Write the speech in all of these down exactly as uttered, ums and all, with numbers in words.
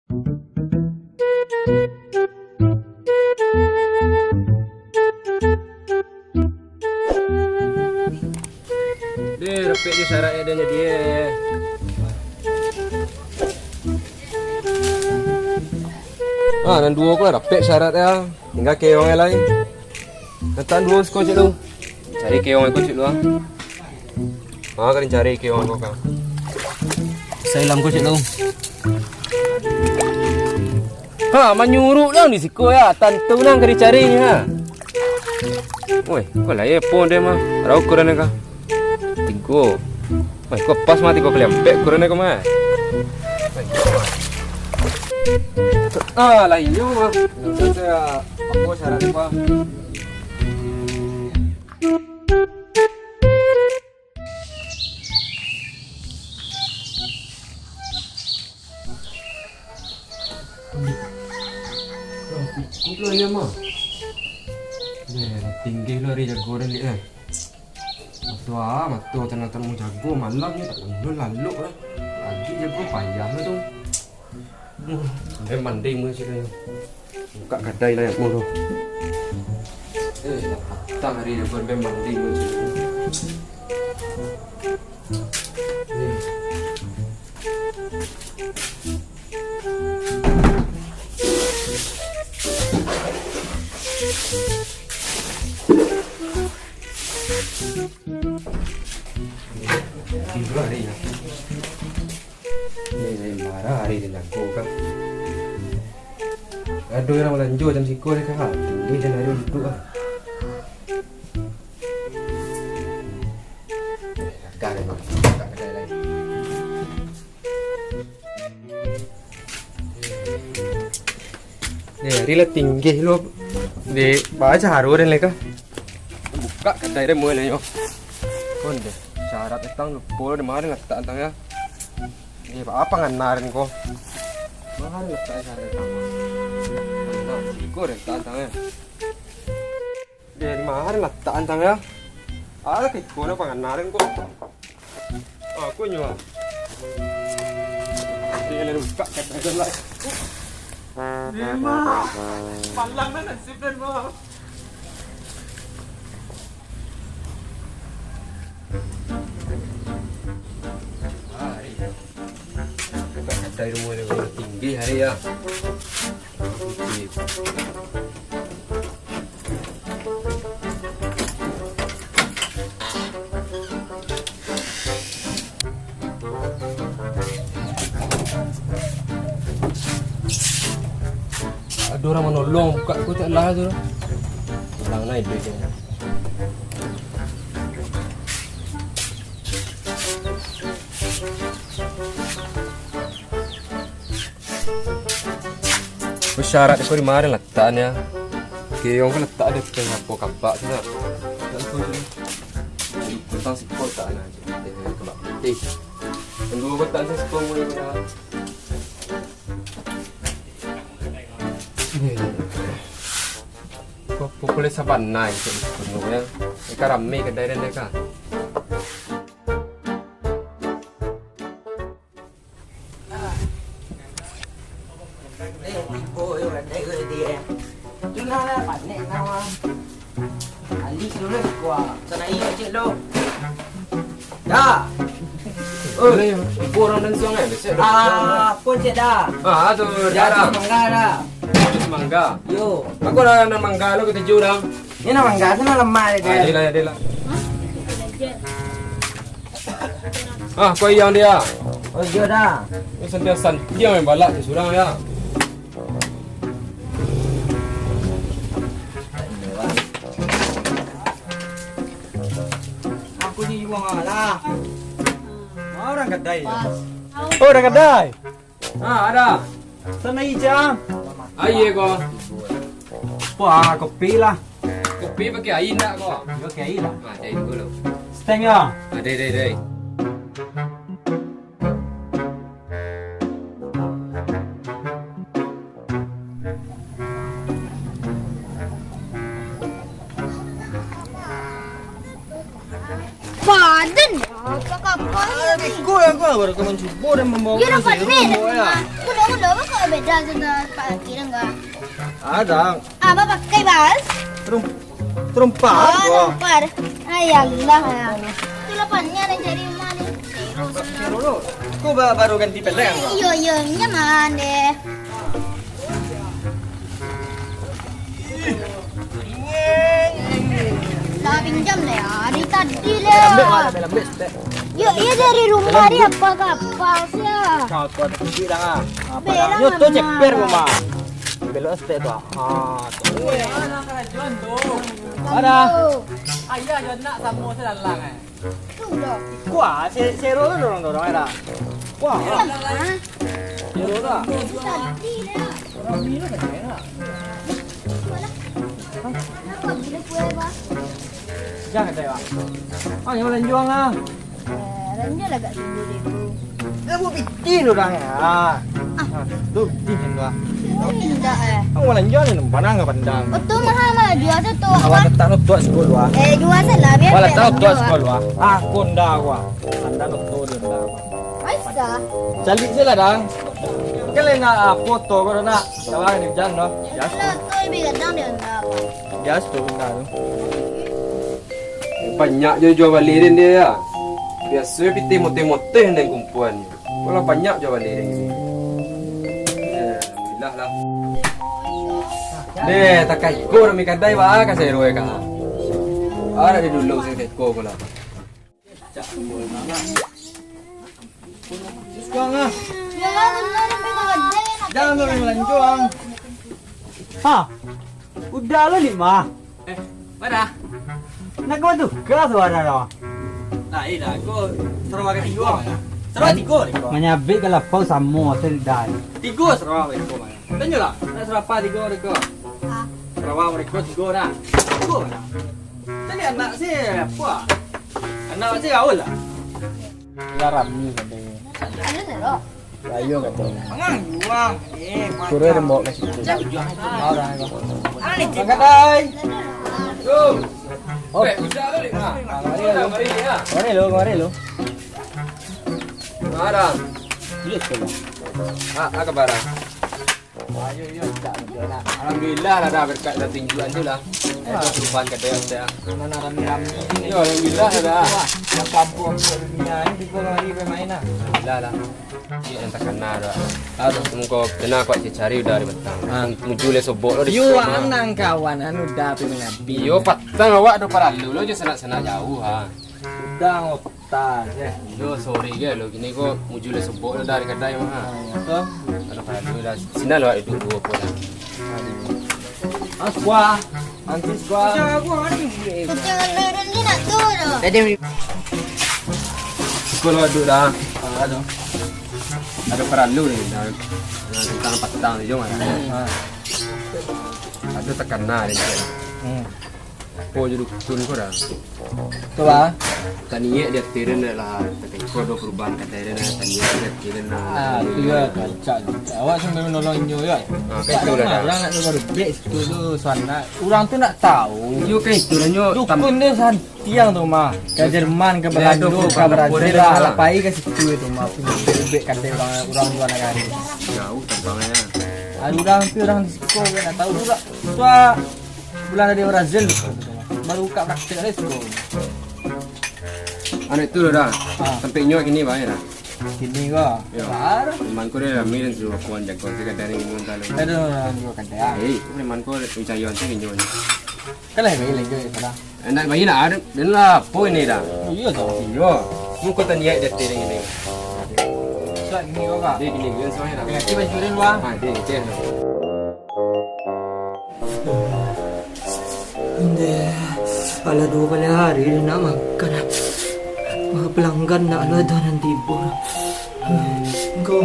Deh, rapek je syarat e, den jadi e. Ah, nan duo ko lah rapek syarat e. Tingga keong e lai. Nan duo siko, Cik Lu. Cari keong ko, Cik Lu, ah. Ah, ka den cari keong ko, ka. Sailam ko, Cik Lu. Ha, manyuruk dong di siko ya. Tantu nan ka dicari ni, ha. Woi, ko lah ye pon de mah. Rau ukuran ka. Tigo. Woi, ko pas mah tigo kali ampek ukuran ko mah. Ah, lah iyo mah. Apo syarat apa? Lah, cukuik lah, iyo mah. Neh, lah tinggi lah ari jago den, Lik, eh. Mato ah, mato tanang-tanang jago malam ni, tak lalok lah. Pagi jago payah lah tu. Aduh, sampai mandi mah sudah. Bukak kadai lah yang murah. Eh, lah patang ari jago sampai mandi mah sudah. Eh. Tigo ari lah. Ni, ni marah ari den jago kan. Aduh, urang balanjo macam siko ni kan. Tinggi jan ari duduak ah. Eh, agak deh, Mak. Agak kedai lain. Deh, ari lah tinggi lu. Deh, baca haru den leka. Bukak kadai den mulai nyo. Kon deh, syarat datang lupo di mana letak datang ya. Deh, apa ngana den ko? Mana letak syarat datang? Nah, siko den letak datang ya. Deh, di mana letak antang ya? Ada kiko na panganan ko. Aku nyo. Dia ada buka kata lah. Memang malang lah nasib dan mah. Buka kata rumah dia tinggi hari ya. Ado urang manolong buka ko, tak lah tu. Hilang lah iduik dia. Syarat ko di mano letaknyo? Keong ko letak di tangah apo kabak tu nak. Kutang siko tak nak. Eh, kabak putih. Tunggu ko tak siko mo ni. Ko pukul sabana itu sebenarnya. Ika rame kedai dan deka. Eh, tibo yo, kadai ko tadi, eh. Tu nah, lah, panek nah, wah. Alis dulu, kuah. Sana iyo, cek lo. Dah. Oh, tibo urang dan suang, eh, biasa dah. Ah, pun cek dah. Ah, tu, dah, dah. Mangga dah. Mangga. Yo. Aku dah nak mangga lo ketujuh dah. Ni nak mangga, tu nak lemah dia. Ah, dia lah, dia lah. Ah, kau yang dia. Oh, iyo dah. Ni santiang-santiang main balak je surang ya. Aku ni juo lah. Ah, urang kadai. Oh, urang kadai. Ah, ada. Sana ija. Aia ko. Wah, kopi lah. Kopi pakai aia ndak ko? Yo, pakai aia lah. Ah, cari dulu. Steng yo. Ah, deh, deh, deh. Padan. Apa kabar? Ah, beko lah kau, baru kau mancubo dan mambawa. Yo, dapat ni. Aku dah Udah, kok beda tu dah, Pak Kiran, enggak? Ada. Apa pakai, Bas? Terum-, terumpar. Oh, terumpar. Ay Allah, ya. Itulah pannya yang cari rumah ni. Seru, seru. Kau ba-, baru ganti pelek, kan? Iyo, iyo, nyaman deh. Lah pinjam deh, hari tadi lah. Lambek, Mak, lambek, lambek, setek. Yo, iya dari rumah hari apa ke apa sih, ya? Kau, kau ada kunci dah, ah. Apa barang? Yo, tu ceper rumah. Belok setek tu, ah. Ah, tu. Ada. Ayah yo nak samo selalang, eh. Kuah, se-, sero tu dorong-dorong, eh, dah. Kuah. Sero dah. Rami tu kan, eh, dah. Jangan kata, Pak. Ah, yang lanjuang lah. Eh, lanjuang lah kat sini dulu. Dah buat pitih tu dah, ya. Ah, tu pitih tu dah. Indak, eh. Awak lanjuang ni, pandang ke pandang? Oh, tu mahal mah, jual tu, tu. Awak letak tu tuak sikul, wah. Eh, jual salah, biar awak letak tu tuak sikul, wah. Ah, aku ndak, wah. Anda tu tu dia ndak, wah. Aisyah. Calik je lah, dang. Kan lain nak, ah, foto kau nak. Kawan ni, jangan dah. Jas tu. Lah, tu lebih gadang dia ndak, wah. Jas tu, ndak tu. Banyak jo jual bali den dia, ya. Biaso pitih moteh-moteh den kumpuan. Kalau banyak jual bali den ini. Eh, alhamdulillah lah. Deh, takai iko rami kadai, ba, ka sero ka. Ada di dulu sing teko ko lah. Suang ah. Jangan sampai melanjuang. Ha. Udah lo lima. Eh, mana? Nak kau tukar suara dah. Nah, iya dah. Kau seru agak tiga mana? Seru tiga ni kau. Manyabik ka lapau samo, sedai. Tiga seru agak tiga mana? Tanyolah, nak seru apa tiga mereka? Seru mereka tiga dah. Tiga mana? Tadi anak si apa? Anak si Raul lah. Lah rami tadi. Ada seru. Ayo, kato. Mangan juang. Eh, kurang dia bawa ka situ. Orang itu. Mangan dai. Yo. Oh. Eh, udah lo, Lik, nah. Mari lo, mari lo. Mari lo. Ada. Iya, sudah. Ah, ah, kabar. Ayo, yo, tak ada nak. Alhamdulillah lah dah berkat dah tunjuan tu lah. Ada perubahan kata yang saya. Mana rami-rami ni. Yo, alhamdulillah lah dah. Wah, yang kampung dunia ni kita lari bermain lah. Alhamdulillah lah. Cik yang takana dah. Aduh, muka kena kuat cari udah di batang. Ha. Muncul le sobok lo di. Yo, anang kawan anu dah tu mengabi. Yo, patang awak dah paralu lo je sanak-sanak jauh ha. Udah ngotah je. Yo, sorry ge lo kini ko muncul le sobok lo dari kadai mah. Ha, ya toh. Aduh, paralu dah. Sini lo duduk dua pun. Aduh. Mas kuah. Antis kuah. Kucing leren ni nak tu dah. Tadi Sekolah duduk dah. Ah, tu. Ada paralu ni, dah, dah tentang patang ni, jom, ah. Ah. Ada takana ni, cik. Hmm. Apo je dukun ko dah. Tu lah. Taniek dia tiren lah. Kau ada perubahan kata dia dah. Taniek dia tiren lah. Ah, tu ya, kacau. Awak sambil menolong inyo, ya. Ah, tak itu dah, dah. Orang nak dengar baik situ tu, suara. Orang tu nak tahu. Yo, kan itu lah, nyo. Dukun dia san-, Tiang tu mah, ka Jerman, ka Belando, ka Brazil lah, lah pai ka situ tu mah, punyo ubek-ubek kadai urang, urang lua nagari. Jauh tampang nyo. Ado urang tu, urang di siko, urang nak tahu tu lah. Tu ah, bulan dari Brazil tu, baru buka praktek lah siko. Anak tu dah, sampai nyo kini bae dah. Kini ko. Yo. Baru. Preman ko dah rami dan suruh kawan jago tu kadai ni ngomong talu. Aduh, juo kadai. Eh, preman ko percaya tu nyo. Kalah bae lagi pada. Anak bayi nak ada, dan lah, apo ini dah? Iyo, tu. Iyo. Muko taniak dia tiring ini. Suat gini kau, Kak. Dia gini, gini suai dah. Ganti baju dia luar. Ah, dia, dia. Ndeh, alah duo baleh hari dia nak makan. Wah, pelanggan nak lah dah nanti tibo. Engkau,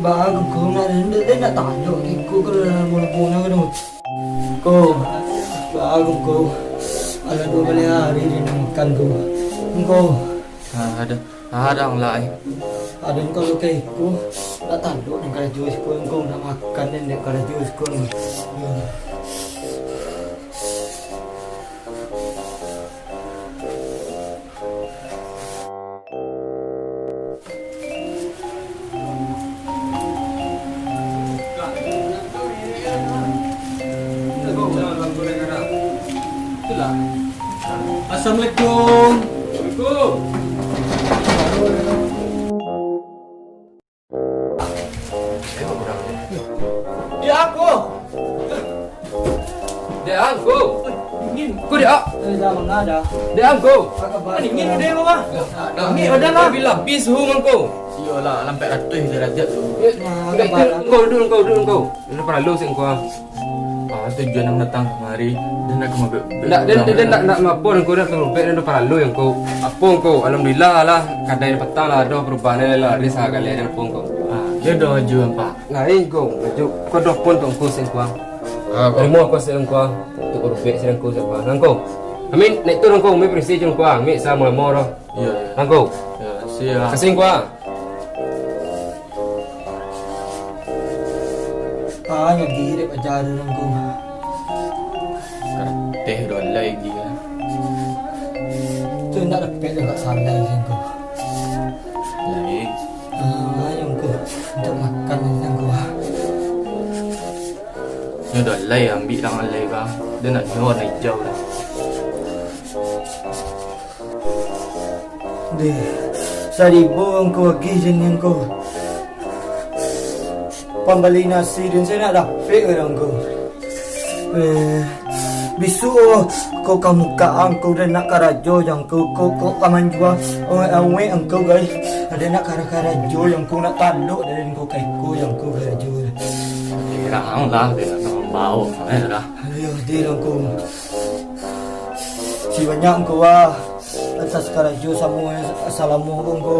baa engkau nak, dia nak tanyo iko kalau dalam bola-bola tu. Ko, baa ko, alah duo baleh hari di nan makan ko. Ko. Ah, ado, ado lah, ai. Ado ko lukai ko, nak tanduk nan karajo siko ko, nak makan nan dek karajo siko. Itulah. Assalamualaikum. Waalaikumsalam. Dek angku. Dek angku. Dingin. Ko dek. Eh, dah, manga dah. Dek angku. Apa kabar? Dingin dek rumah. Dingin badan lah. Bila bis suhu mangko. Iyolah, lampek ratuih derajat tu. Nah, duduk angku, duduk angku, duduk angku. Ado paralu sek angku ah. Ah, tujuan nan datang kamari, den nak ka mabuek. Ndak, den, den ndak, ndak mapo angku, ndak tarubek, den paralu angku. Apo angku, alhamdulillah lah, kadai patang lah ado parubahan, lah laris sagalo den apo angku. Ah, iyo doh, Ju, Pak. Lain angku, Ju, ko doh pon tu angku sek angku ah. Ah, angku. Tarimo angku sek angku ah, tu rubek sek angku sek angku ah. Angku, kami naik turun angku, kami permisi jo angku ah, kami samo-samo doh. Iyo, iyo. Angku. Iyo, siap. Kasih angku ah. Ah, nyo girek paja tu, angku. Karateh do alai gi lah. Tu indak dapek dek angku salai, angku. Lai. Ah, ayo, angku. Untuak makan, angku. Nyo do alai, ambiak lah alai, bang. Den ndak nyo warna ijau lah. Deh, saribu angku agih jan angku. Pambali nasi den se ndak dapek doh angku. Eh, bisuak ko ka mukak angku, den nak karajo jo angku, ko, ko ka manjua awek-awek angku, gai. Den nak kara-, karajo jo angku, nak talok den ko ka iko jo angku karajo. Terang lah, den nak mambaok, eh, lah. Ayo, deh, angku. Si banyak angku ah. Atas karajo samo salamo ko angku.